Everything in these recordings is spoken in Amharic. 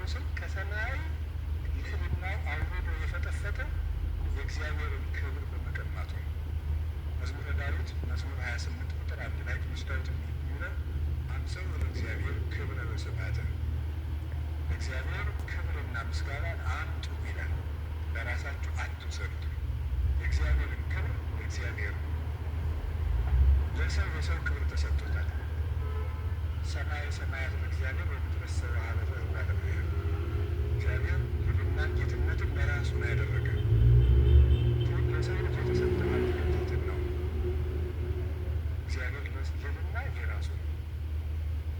ዲያብሎስን ከሰማይ ልዕልና አውርዶ የፈጠፈጠ የእግዚአብሔርን ክብር በመቀማቱ ነው። መዝሙረ ዳዊት መዝሙር 28 ቁጥር 1 ላይ ቅዱስ ዳዊት የሚለው አምሰው ለእግዚአብሔር ክብረ በስብሐተ፣ ለእግዚአብሔር ክብርና ምስጋናን አምጡ ይላል። ለራሳችሁ አትውሰዱት። የእግዚአብሔርን ክብር ለእግዚአብሔር ነው። ለሰው የሰው ክብር ተሰጥቶታል። ሰማይ ሰማያት ለእግዚአብሔር ወምድረሰ ወሀበ ለእግዚአብሔር። እግዚአብሔር ልዕልናን ጌትነትን ለራሱ ነው ያደረገ። ለሰው ልጅ የተሰጠ ሀብት ግን ትሕትናው ነው። እግዚአብሔር ልዕልና የራሱ ነው፣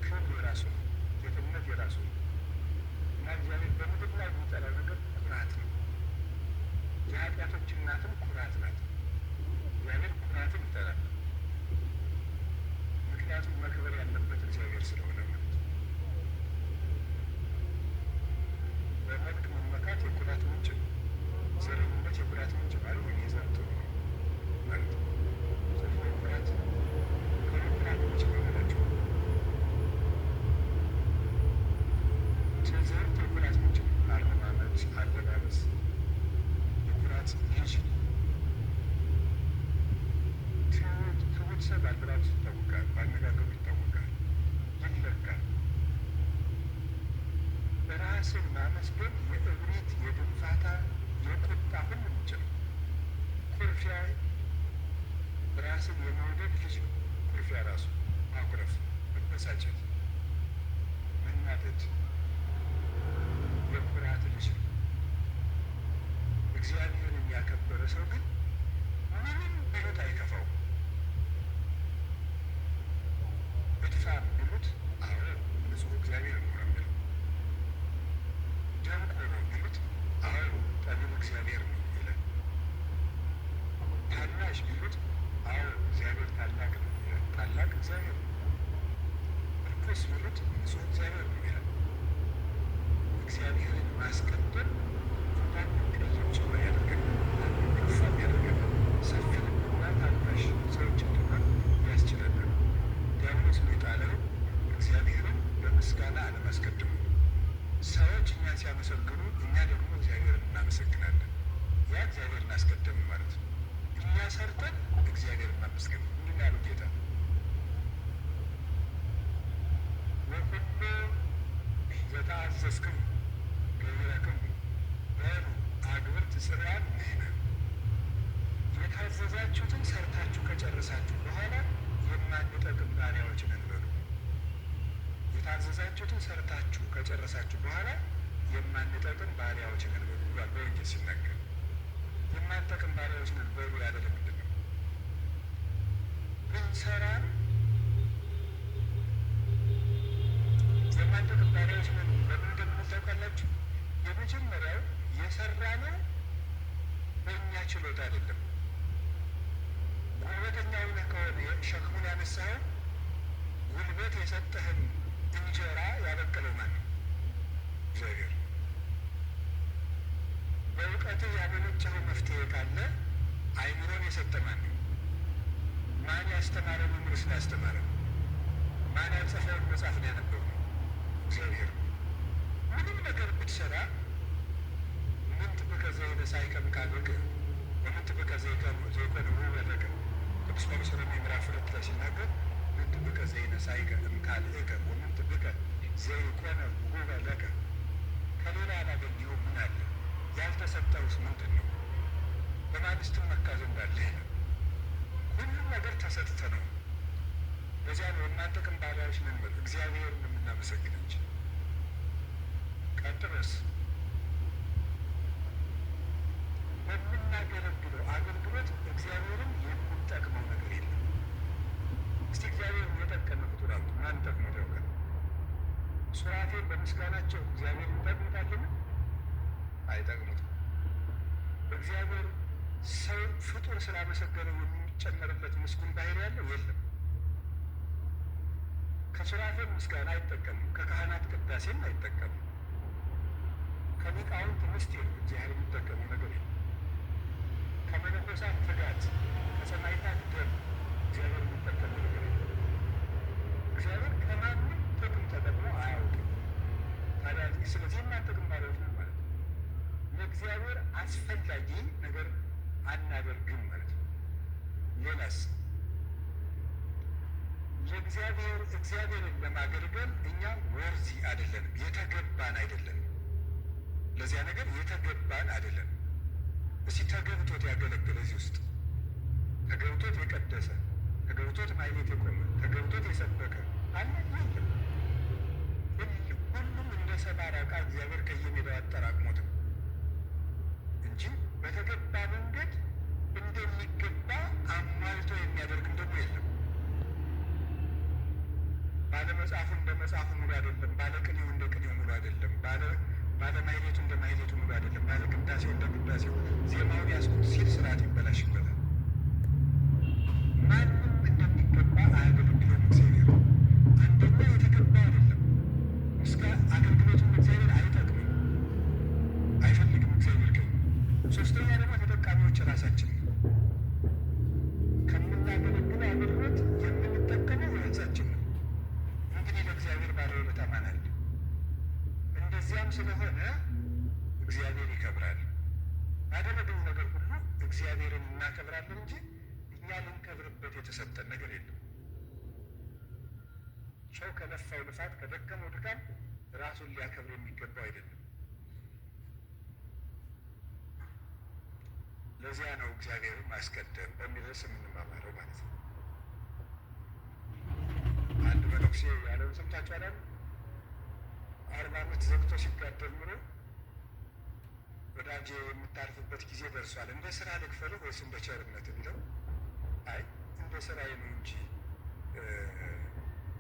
ክብር የራሱ ነው፣ ጌትነት የራሱ ነው እና እግዚአብሔር በምድር ላይ የሚጠላው ነገር ኩራት ነው። የኃጢአቶች እናትም ኩራት ናት። እግዚአብሔር ኩራትን ይጠላል። ምክንያቱም መክበር ያለበት እግዚአብሔር ስለሆነ ማለት ነው። በመልክ መመካት የኩራት ምንጭ ነው። ዘረኝነት የኩራት ምንጭ ማለት የኔ ዘር ጥሩ ነው ማለት ነው። ስለዚህ የኩራት ከኩራት ምንጭ ነው ናቸው። ትምህርት የኩራት ምንጭ ነው። አረማመድ፣ አለባበስ የኩራት ልጅ ነው። ትሁት ሰው በአለባበሱ ይታወቃል፣ በአነጋገሩ ይታወቃል፣ ይለካል። ራስን ማመስገን የእብሪት፣ የድንፋታ፣ የቁጣ ሁሉ ምንጭ ነው። ኩርፊያ ራስን የመውደድ ልጅ ነው። ኩርፊያ ራሱ ማኩረፍ፣ መበሳጨት፣ መናደድ የኩራት ልጅ ነው። እግዚአብሔርን ያከበረ ሰው ግን ምንም ቢሉት አይከፋውም። እድፋም ቢሉት አዎ ንጹሕ እግዚአብሔር ነው ነው የሚለው። ደንቆሮ ቢሉት አዎ ጠቢብ እግዚአብሔር ነው ይላል። ታናሽ ቢሉት አዎ እግዚአብሔር ታላቅ ነው ይላል። ታላቅ እግዚአብሔር ነው። ርኩስ ቢሉት ንጹሕ እግዚአብሔር ነው ይላል። እግዚአብሔርን ማስቀደም እንዳንቀየም ጭምር ያደርገናል። እንዳንከፋም ያደርገናል። ሰፊ ልብና ታጋሽ ሰዎች እንድንሆን ያስችለናል። ዲያብሎስ የጣለው እግዚአብሔርን በምስጋና አለማስቀደሙ ነው። ሰዎች እኛን ሲያመሰግኑ እኛ ደግሞ እግዚአብሔርን እናመሰግናለን። ያ እግዚአብሔርን አስቀደም ማለት ነው። እኛ ሰርተን እግዚአብሔርን ማመስገን ምንድን ነው ያለው ጌታ? ወኩሎ ዘተአዘዝክሙ ገቢረክሙ በሉ አግብርት ጽርዓን ንሕነ። የታዘዛችሁትን ሰርታችሁ ከጨረሳችሁ በኋላ የማንጠቅም ባሪያዎች ነን በሉ። የታዘዛችሁትን ሰርታችሁ ከጨረሳችሁ በኋላ የማንጠቅም ባሪያዎች ነን በሉ ብሏል በወንጌል ሲናገር። የማንጠቅም ባሪያዎች ነን በሉ ያለ ለምንድን ነው? ብንሰራም የማንጠቅም ባሪያዎች ነን በምን እንደምንል ታውቃላችሁ? የመጀመሪያው የሰራነው በእኛ ችሎታ አይደለም። ጉልበተኛ ሆነህ ከሆነ ሸክሙን ያነሳኸው ጉልበት የሰጠህን እንጀራ ያበቀለው ማን ነው? እግዚአብሔር። በእውቀትህ ያመነጨኸው መፍትሄ ካለ አይምሮን የሰጠ ማን ነው? ማን ያስተማረው መምህርስ ነው ያስተማረው? ማን ያልጸፈውን መጽሐፍ ነው ያነበብነው? እግዚአብሔር። ምንም ነገር ብትሰራ ምንት ብከ ዘይነሣእከ እምካልእከ ወምንት ብከ ዘይኮነ ውሁበ ለከ። ቅዱስ ጳውሎስ ሮሜ ምዕራፍ 2 ላይ ሲናገር ምንት ብከ ዘይነሣእከ እምካልእከ ወምንት ብከ ዘይኮነ ውሁበ ለከ። ከሌላ ያላገኘኸው ምን አለ? ያልተሰጠውስ ምንድን ነው? በማንስ ትመካ ዘንድ አለህ? ሁሉም ነገር ተሰጥተ ነው። በዚያ ነው የማንጠቅም ባሪያዎች ነን በሉ እግዚአብሔርን የምናመሰግን እንጂ። ቀጥሎስ በምናገለግለው አገልግሎት እግዚአብሔርን የምንጠቅመው ነገር የለም። እስቲ እግዚአብሔርን የጠቀመ ፍጡር አምጡ። ማን ጠቅሞት ያውቃል? ሱራፌል በምስጋናቸው እግዚአብሔርን ይጠቅሙታልን? አይጠቅሙትም። እግዚአብሔር ሰው ፍጡር ስላመሰገነው የሚጨመርለት ምስጉን ባህሪ ያለው የለም። ከሱራፌል ምስጋና አይጠቀምም። ከካህናት ቅዳሴም አይጠቀምም። ከሊቃውንት ምስጢር እግዚአብሔር የሚጠቀመው ነገር የለም። ከመነኮሳት ትጋት፣ ከሰማዕታት ደም እግዚአብሔር የሚጠቀመው ነገር የለም። እግዚአብሔር ከማንም ጥቅም ተጠቅሞ አያውቅም። ታዲያ ስለዚህ የማንጠቅም ለእግዚአብሔር አስፈላጊ ነገር አናደርግም ማለት ነው። ሌላስ ለእግዚአብሔር እግዚአብሔርን ለማገልገል እኛ worthy አይደለንም፣ የተገባን አይደለንም። ለዚያ ነገር የተገባን አይደለንም። እስቲ ተገብቶት ያገለገለ እዚህ ውስጥ ተገብቶት የቀደሰ፣ ተገብቶት ማኅሌት የቆመ፣ ተገብቶት የሰበከ አለ? የለም። ሁሉም እንደ ሰባራ ዕቃ እግዚአብሔር ከየሜዳው አጠራቅሞት ነው እንጂ በተገባ መንገድ እንደሚገባ አሟልቶ የሚያደርግም ደግሞ የለም። ባለ መጽሐፉ እንደ መጽሐፉ ሙሉ አይደለም። ባለ ቅኔው እንደ ቅኔው ሙሉ አይደለም። ባለ ማኅሌቱ እንደ ማኅሌቱ ሙሉ አይደለም። ባለ ቅዳሴው እንደ ቅዳሴው ዜማውን ያስኩት ሲል ስርዓት ይበላሽበታል። ማንም እንደሚገባ አያገለግለውም እግዚአብሔር። አንደኛ የተገባ አይደለም። እስከ አገልግሎቱም እግዚአብሔር አይጠቅምም፣ አይፈልግም እግዚአብሔር ከኛ። ሶስተኛ ደግሞ ተጠቃሚዎች ራሳችን ነው። ከምናገለግለው አገልግሎት የምንጠቀመው ራሳችን ነው። እንግዲህ ለእግዚአብሔር ባለውለታ ማን አለ? እንደዚያም ስለሆነ እግዚአብሔር ይከብራል። ባደረገው ነገር ሁሉ እግዚአብሔርን እናከብራለን እንጂ እኛ ልንከብርበት የተሰጠን ነገር የለም። ሰው ከለፋው ልፋት ከደከመው ድካም ራሱን ሊያከብር የሚገባው አይደለም። ለዚያ ነው እግዚአብሔርን ማስቀደም በሚል ርዕስ የምንማማረው ማለት ነው። አንድ መነኩሴ ያለውን ሰምታችኋል አይደል? 40 ዓመት ዘግቶ ሲጋደል ኑሮ ወዳጄ የምታርፍበት ጊዜ ደርሷል፣ እንደ ስራ ልክፈልህ ወይስ እንደ ቸርነት ቢለው፣ አይ እንደ ስራዬ ነው እንጂ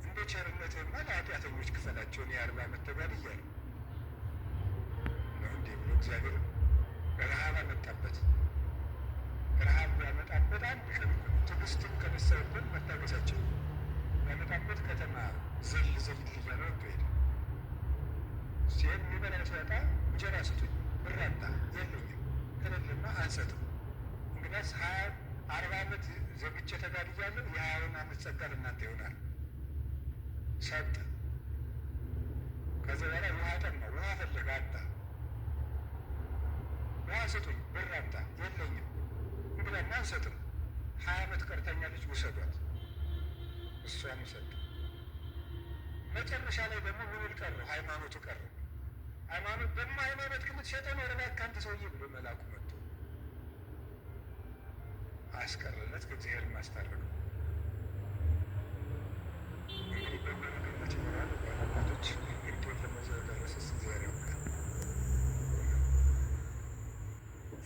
እንደ ቸርነትህማ ለኃጢአተኞች ክፈላቸው፣ እኔ 40 ዓመት ተጋድያለሁ ነው እንዴ ብሎ እግዚአብሔር ረሃብ አመጣበት። ረሃብ ያመጣበት አንድ ቀን እኮ ነው። ትዕግስቱን ከነሳበት መታገሳቸው ያመጣበት ከተማ ዘል ዘል እያለ ወጥቶ ሄደ። ሲሄድ የሚበላ ሲያጣ እንጀራ ስጡኝ፣ ብር አጣ፣ የለኝም፣ ከሌለማ አንሰጥም። እንግዲያስ 40 ዓመት ዘግቼ ተጋድያለሁ፣ የ20ውን ዓመት ጸጋ ለእናንተ ይሆናል። ሰጠ። ከዚያ በኋላ ውሃ ጠማው፣ ውሃ ፈለገ፣ አጣ። ውሃ ስጡኝ፣ ብር አጣ፣ የለኝም፣ እንግዲያማ አንሰጥም። 20 ዓመት ቀርታኛለች፣ ውሰዷት። እሷም ሰጠ። መጨረሻ ላይ ደግሞ ምን ቀረው? ሃይማኖቱ ቀረው። ሃይማኖት ደግሞ ሃይማኖት ከምትሸጠው ነው እባክህ አንተ ሰውዬ ብሎ መላኩ መጥቶ አስቀረለት። ከእግዚአብሔር ማስታረቀው። እንግዲህ በመገመት ይኖራል። አባቶች እንዴት ለመዘው ደረሰስ እግዚአብሔር ያውቃል።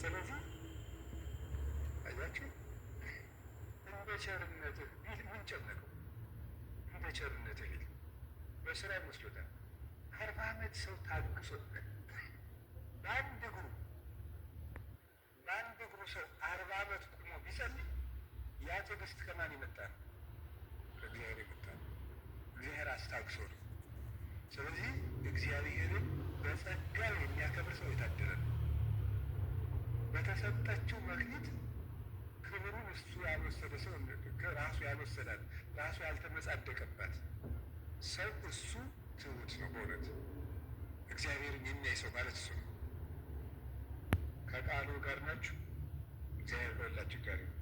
ስለዚህ አያችሁ እንደ ቸርነትህ ቢል ምን ጨነቀው? እንደ ቸርነትህ ቢል በስራ ይመስሎታል። 40 ዓመት ሰው ታግሶ በአንድ እግሩ በአንድ እግሩ ሰው 40 ዓመት ቁሞ ቢጸልይ ያ ትዕግስት ከማን የመጣ ነው? ከእግዚአብሔር የመጣ ነው። እግዚአብሔር አስታግሶ ነው። ስለዚህ እግዚአብሔርን በጸጋው የሚያከብር ሰው የታደለ ነው። በተሰጠችው መክሊት ክብሩን እሱ ያልወሰደ ሰው ራሱ ያልወሰዳት ራሱ ያልተመጻደቀባት ሰው እሱ ትሁት ነው። በእውነት እግዚአብሔርን የሚያይ ሰው ማለት እሱ ነው። ከቃሉ ጋር ናችሁ፣ እግዚአብሔር ከሁላችሁ ጋር ነው።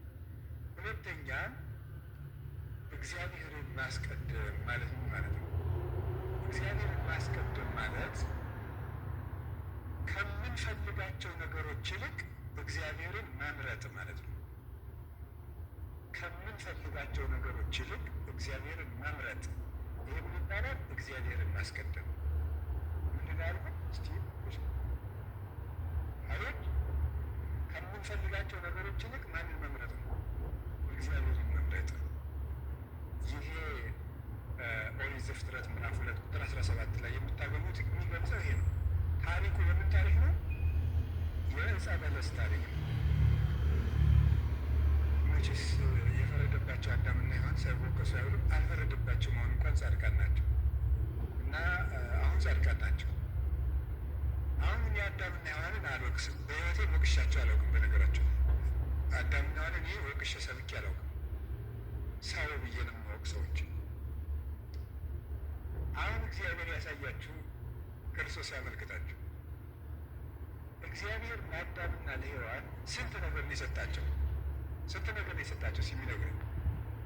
ሁለተኛ እግዚአብሔርን ማስቀደም ማለት ምን ማለት ነው? እግዚአብሔርን ማስቀደም ማለት ከምንፈልጋቸው ነገሮች ይልቅ እግዚአብሔርን መምረጥ ማለት ነው። ከምንፈልጋቸው ነገሮች ይልቅ እግዚአብሔርን መምረጥ፣ ይህ ምን ይባላል? እግዚአብሔርን ማስቀደም። ምንድን ነው ያልኩት? እስቲ አቤት። ከምንፈልጋቸው ነገሮች ይልቅ ማንን መምረጥ ነው? እግዚአብሔርን መምረጥ። ይሄ ኦሪት ዘፍጥረት ምዕራፍ 2 ቁጥር 17 ላይ የምታገኙት የሚገልጸው ይሄ ነው። ታሪኩ የምን ታሪክ ነው? የዕፀ በለስ ታሪክ ነው። መቼስ የፈረደባቸው አዳምና ሔዋን ሳይወቀሱ አይውሉም። አልፈረደባቸውም። አሁን እንኳን ጻድቃን ናቸው እና አሁን ጻድቃን ናቸው። አሁን እኔ አዳምና ሔዋንን አልወቅስም። በሕይወቴ ወቅሻቸው አላውቅም። በነገራቸው አዳምና ሔዋንን እኔ ወቅሼ ሰብኬ አላውቅም። ሰው ብዬ ነው የማወቅሰው እንጂ። አሁን እግዚአብሔር ያሳያችሁ፣ ክርስቶስ ያመልክታችሁ። እግዚአብሔር ለአዳምና ለሔዋን ስንት ነገር ነው የሰጣቸው? ስንት ነገር ነው የሰጣቸው? ሲሚነግረን